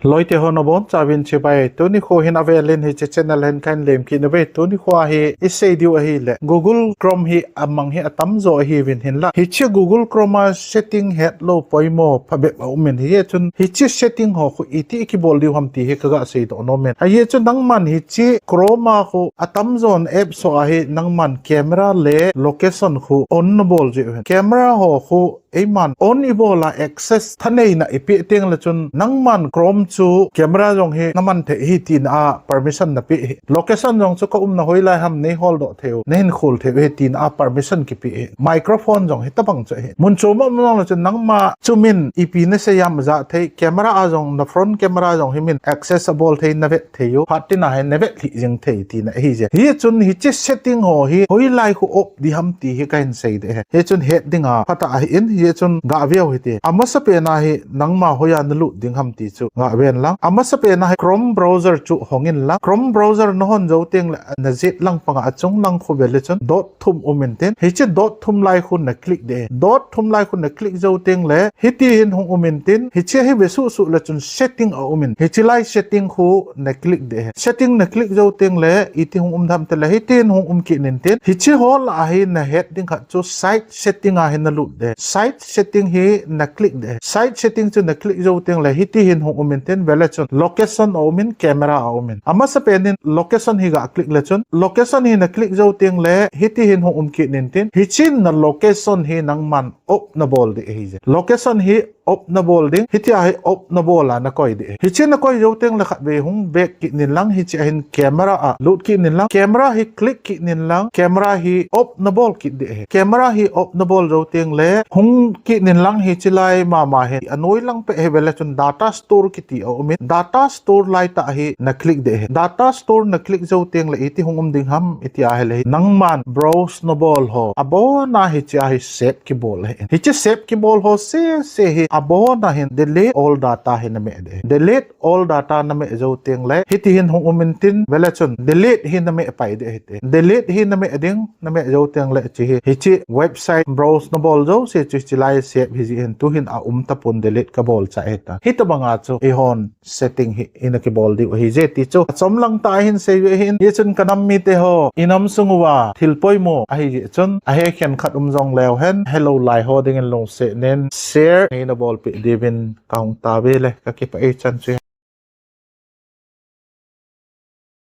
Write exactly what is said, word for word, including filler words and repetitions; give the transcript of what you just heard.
Loite ho nabonchauvin chibai, tuni kho hin avelin hiche channel hin kahin lemkit nauve. Tuni kho a hi isei diu ahile Google Chrome hi amang hi atamjo ahiuvin, hinla hiche Google Chrome a setting hetlou poimo phabep aumin, hijeh chun hiche setting ho khu iti ikibol diu ham ti hi kaga seidoh nomin. Ajeh chu nangman hiche Chrome a khu atamjon apps ho a hi nangman camera le location khu on nabol jeh uvin. Camera ho khu eiman on ibol a access thaneina ipeh tengle chun nangman Chrome chu camera jong hi naman thei ahi tina a permission napeh ahi. Location jong chu kaumna hoilai ham neiholdoh theiu, nahin khol theiu ahi tina a permission kipeh ahi. Microphone jong hitobang chu ahi. Mun chom a um jongle chun nangma chu min ipi nasei ham ajah thei, camera a jong, na front camera jong hi min access abol thei, navet theiu, phat tina hi navet lhih jing thei tina ahije. Hijeh chun hiche setting ho hi hoilai khu off ding ham ti hi kahin sei ding ahi. Hijeh chun het dinga phatah ahin, hijeh chun gaveu hite. Amasapen a hi nangma hoiya nalut ding ham ti chu gaven lang. Amasapen a hi Chrome browser chu hongin lang. Chrome browser nahon jou tengle najet lang panga achung lang khu vele chun dot thum umin tin, hiche dot thum lai khu naclick ding ahi. Dot thum lai khu naclick jou tengle hiti hin hung umin tin, hiche hi vesuhsuh le chun setting aumin, hiche lai setting khu naclick ding ahi. Setting naclick jou tengle iti hung um ham tile hiti hin hung um kit in tin, hiche ho lah a hi nahet ding khat chu site setting a hi nalut ding ahi. Site setting hi naclick ding ahi. Site setting chu naclick jou tengle hiti hin hung umin tin, vele chun location aumin, camera aumin. Amasapen in location hi gaclick le chun, location hi naclick jou tengle hiti hin hung um kit in tin, hichun nalocation hi nangman off nabol ding ahije. Location hi off nabol ding, hitia hi off nabol a nakoi ding ahi. Hiche nakoi jou tengle khatvei hung back kit in lang, hichea hin camera a lut kit in lang. Camera hi click kit in lang, camera hi off nabol kit ding ahi. Camera hi off nabol jou tengle hung kit in lang, hiche lai mama hi anoi lang peh hi vele chun data store kiti aumin, data store laitah hi naclick ding ahi. Data store naclick jou tengle iti hung um ding ham iti ahile hi nangman browse nabol ho abona hichea hi save kibol ahi. Hiche save kibol ho sese hi abona hin delete all data hi nameh ding ahi. Delete all data nameh jou tengle hiti hin hung umin tin, vele chun delete hi nameh pai ding ahi ti. Delete hi nameh ding, nameh jou tengle hiche hi, hiche website browse nabol jouse chu hiche lai save hijeh hin tuhin aum tapon, delete kabol chai ahitan. Hitobanga chu eihon setting hi ina kibol diu ahije ti chu achom lang tah a hin seiu ahin. Hijeh chun kanam mite ho, inam sung uva thil poimo ahijeh chun ahe khenkhat um jongleu hen, helou lai ho dingin lungset in share neina bolpeh diuvin kahung tao ve le, kakipah e, chan chu.